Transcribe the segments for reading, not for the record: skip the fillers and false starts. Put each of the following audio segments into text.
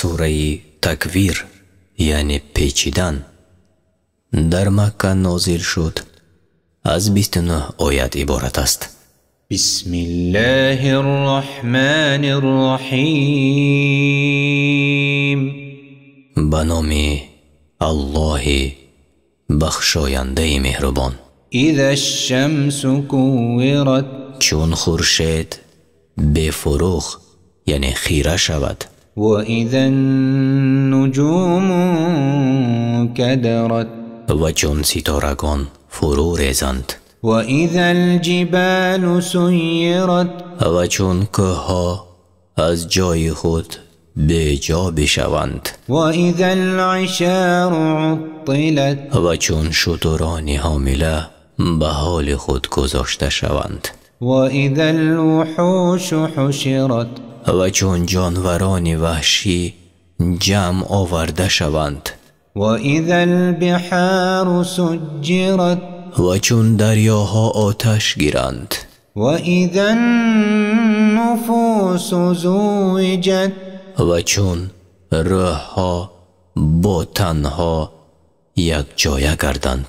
Сураи Таквир, яъне печидан, дар Макка нозил шуд, аз 29 оят иборат аст. Бисмиллаҳир Раҳмонир Раҳим. Ба номи Аллоҳи бахшояндаи меҳрубон. Изаш-шамсу куввират. Чун хуршед бефурӯғ, яъне хира шавад. Ва изан-нуҷуму кадарат. Ва чун ситорагон фурӯ резанд. Ва изал-ҷибалу суйират. Ва чун кӯҳҳо аз ҷои худ беҷо бишаванд. Ва изал-ишору уттилат. Ва чун шутурони ҳомила ба ҳоли худ гузошта шаванд. Ва изал-вуҳушу ҳушират. Ва чун ҷонварони ваҳшӣ ҷамъ оварда шаванд. Ва изал-биҳору суҷҷират. Ва чун дарёҳо оташ гиранд. Ва изан-нуфусу зувиҷат. Ва чун рӯҳҳо бо танҳо якҷоя гарданд.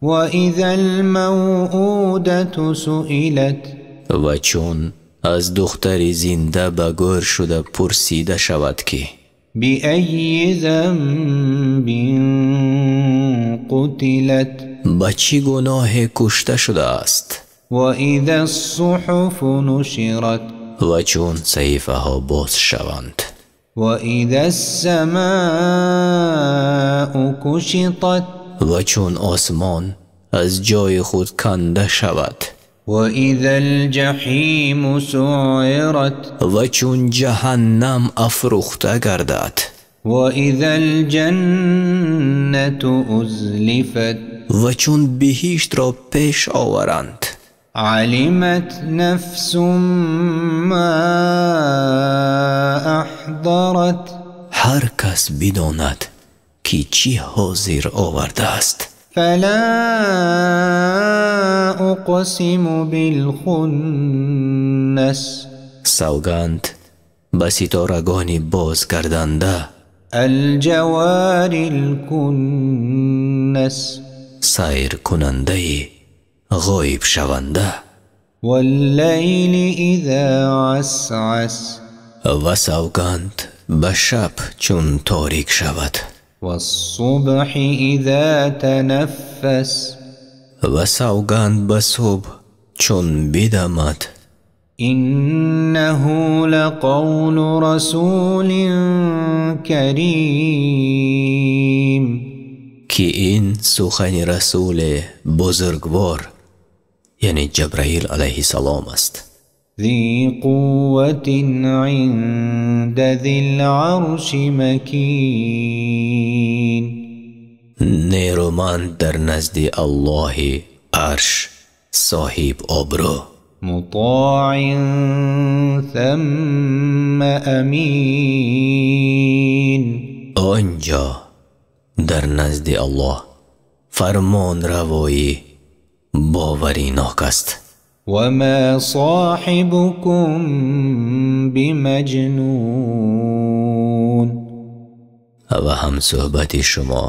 Ва изал-мавъудату суилат. Ва чун аз духтари зинда ба гӯр шуда пурсида шавад, ки биайи занбин қутилат. Ба чӣ гуноҳе кушта шудааст. Ва изас-суҳуфу нушират. Ва чун саҳифаҳо боз шаванд. Ва изас-самау кушитат. Ва чун осмон аз ҷои худ канда шавад. Ва изал-ҷаҳиму суират. Ва чун ҷаҳаннам афрӯхта гардад. Ва изал-ҷаннату узлифат. Ва чун биҳиштро пеш оваранд. Алимат нафсун ма аҳдарат. Ҳар кас бидонад, ки чӣ ҳозир овардааст. Фала уқсиму билхуннас. Савганд ба ситорагони бозгарданда. Алҷаворил куннас. Сайркунандаи ғоибшаванда. Валлайли иза асъас. Ва савганд ба шаб чун торик шавад. Вассубҳи иза танаффас. Ва савганд ба субҳ чун бидамад. Иннаҳу лақавлу расулин карим. Ки ин сухани расуле бузургвор, яъне Ҷабраил алайҳиссалом аст. Зи қувватин инда зил-арши макин. Нерӯманд дар назди Аллоҳи арш соҳиб обрӯ. Мутоин сумма амин. Он ҷо дар назди Аллоҳ фармонравоӣ боваринок аст. Ва ма соҳибукум бимаҷнун. Ва ҳамсӯҳбати шумо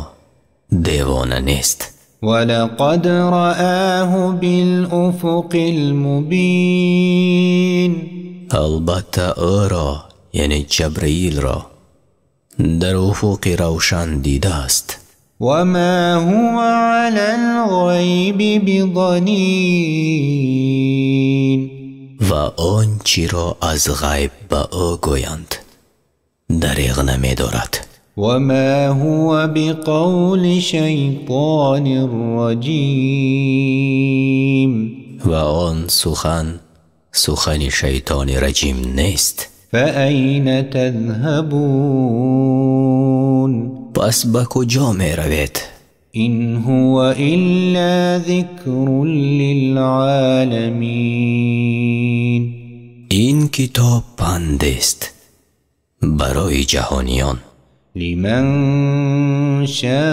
девона нест. Ва лақад раъоҳу билуфуқил мубин. Албатта ӯро, яъне Ҷабраилро, дар уфуқи равшан дидааст. Ва ма ҳува алал ғайби бизанин. Ва он чиро аз ғайб ба ӯ гӯянд дареғ намедорад. Ва ма ҳува биқавли шайтонир раҷим. Ва он сухан сухани шайтони раҷим нест. Фаайна тазҳабун. Пас ба куҷо меравед? Ин ҳува илла зикрун лилъоламин. Ин китоб пандест барои ҷаҳониён. Лиман шаа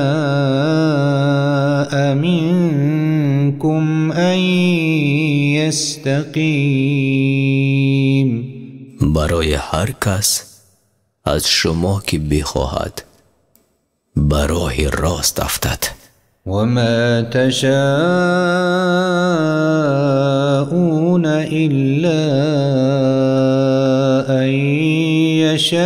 минкум ан ястақим. Барои ҳар кас Аз шумо ки бихоҳад ба роҳи рост афтад. وما تشاءون إلا أن يشاء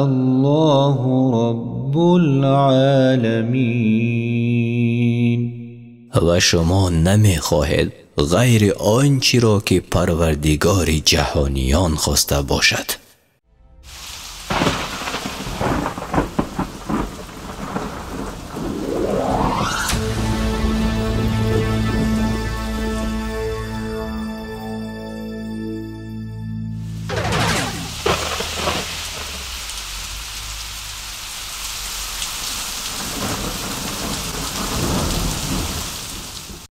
الله رب العالمين. Ва шумо намехоҳед ғайри он чиро ки Парвардигори ҷаҳониён хоста бошад.